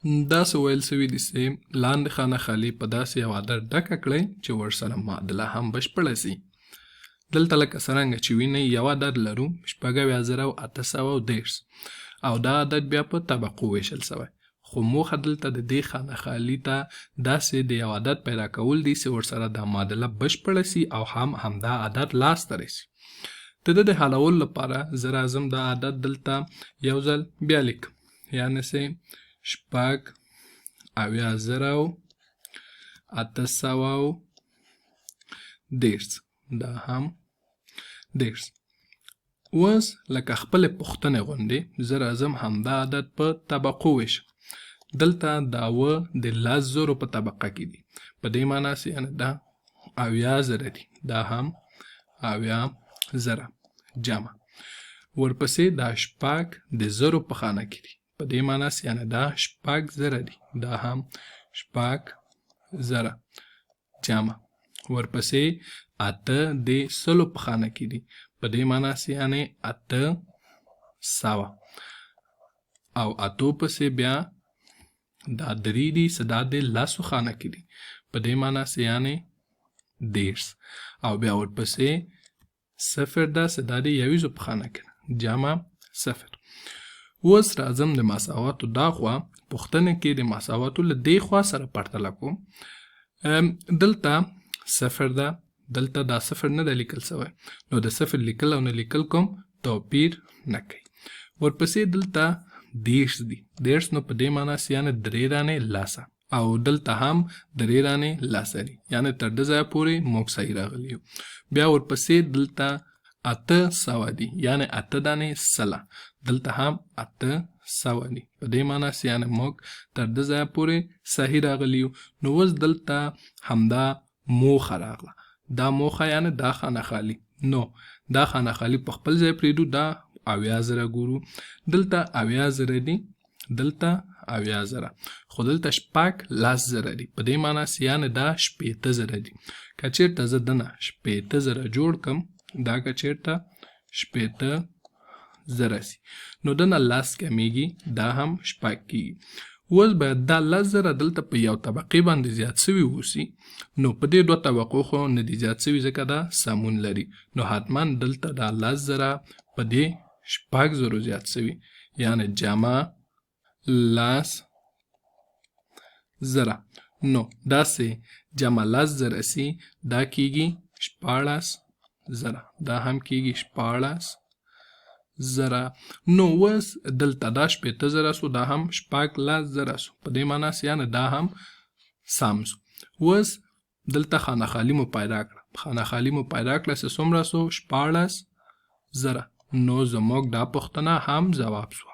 داسې ویل سوي دي چې لاندې خانه خالي په داسې یو عدد ډکه کړئ چې ورسره معادله هم بشپړه سي. دلته لکه څرنګه چې وینئ یو عدد لرو 76,830 او دا عدد بیا په طبقو ویشل سوی، خو موخه دلته د دې خانه خالي ته داسې د یو عدد پیدا کول دي چې ورسره دا معادله بشپړه سي او هم همدا عدد لاسته راسي. د ده د حلولو لپاره زه راځم دا عدد دلته یو ځل بیا لیکم، یعنې چې 76,830، دا هم 30. اوس لکه خپلې پوښتنې غوندې زه راځم همدا عدد په طبقو ویشم. دلته دا اوه د 10,000 په طبقه کې دي، په دې معنا چې یعنې دا 70,000 دي، دا هم 70,000 جمع ورپسې دا شپږ د زرو په خانه کې دي، په دې معنا چې یعنې دا 6,000 دي، دا هم 6,000 جمع ورپسې اته د سلو په خانه کې دي، په دې معنا چې یعنې 800 او اتو پسې بیا دا درې دي چې دا د لسو خانه کې دي، په دې معنا چې یعنې 30 او بیا ورپسې صفر ده چې دا د یویزو په خانه کې ده، جمع صفر. اوس راځم د مساواتو دا خوا پوښتنه کې د مساواتو له دې خوا سره پرتله کوم. دلته صفر ده، دلته دا صفر نه ده لیکل سوی، نو د صفر لیکل او نه لیکل کوم توپیر نه کوي. ورپسې دلته 30 دي، 30 نو په دې معنا چې یعنې درې دانې لسه او دلته هم درې دانې لسه دي، یعنې تر دې ځایه پورې موږ صحیح راغلي یو. بیا ورپسې دلته 800 دي، یعنې اته دانې سله، دلته هم 800 دي، په دې معنا چې یعنې موږ تر دې ځایه پورې صحیح راغلي یو. نو اوس دلته همدا موخه راغله، دا موخه یعنې دا خانه خالي، نو دا خانه خالي په خپل ځای پرېږدو، دا 70,000 ګورو، دلته 70,000 دي، دلته 70,000، خو دلته شپږ 10,000 دي، په دې معنا چې یعنې دا 60,000 دي. که چېرته زه دنه 60,000 جوړ کم، دا که چېرته 60,000 سي، نو دنه لس کمیږي، دا هم شپږ کیږي. اوس باید دا 10,000 دلته په یو طبقې باندې زیات سوي اوسي، نو په دې دوه طبقو خو نه دي زیات سوي ځکه دا سمون لري، نو حتما دلته دا 10,000 په دې 6,000 زیات سوي، یعنې جمع 10,000، نو داسې جمع 10,000 سي، دا کیږي 16,000، دا هم کیږي 16,000. نو اوس دلته دا 60,000 سو، دا هم شپږ 10,000 سو، په دې معنا سي یعنې دا هم سم سو. اوس دلته خانه خالي مو پیدا کړه، خانه خالي مو پیدا کړه چې څومره سو؟ 16,000. نو زموږ دا پوښتنه هم ځواب سوه.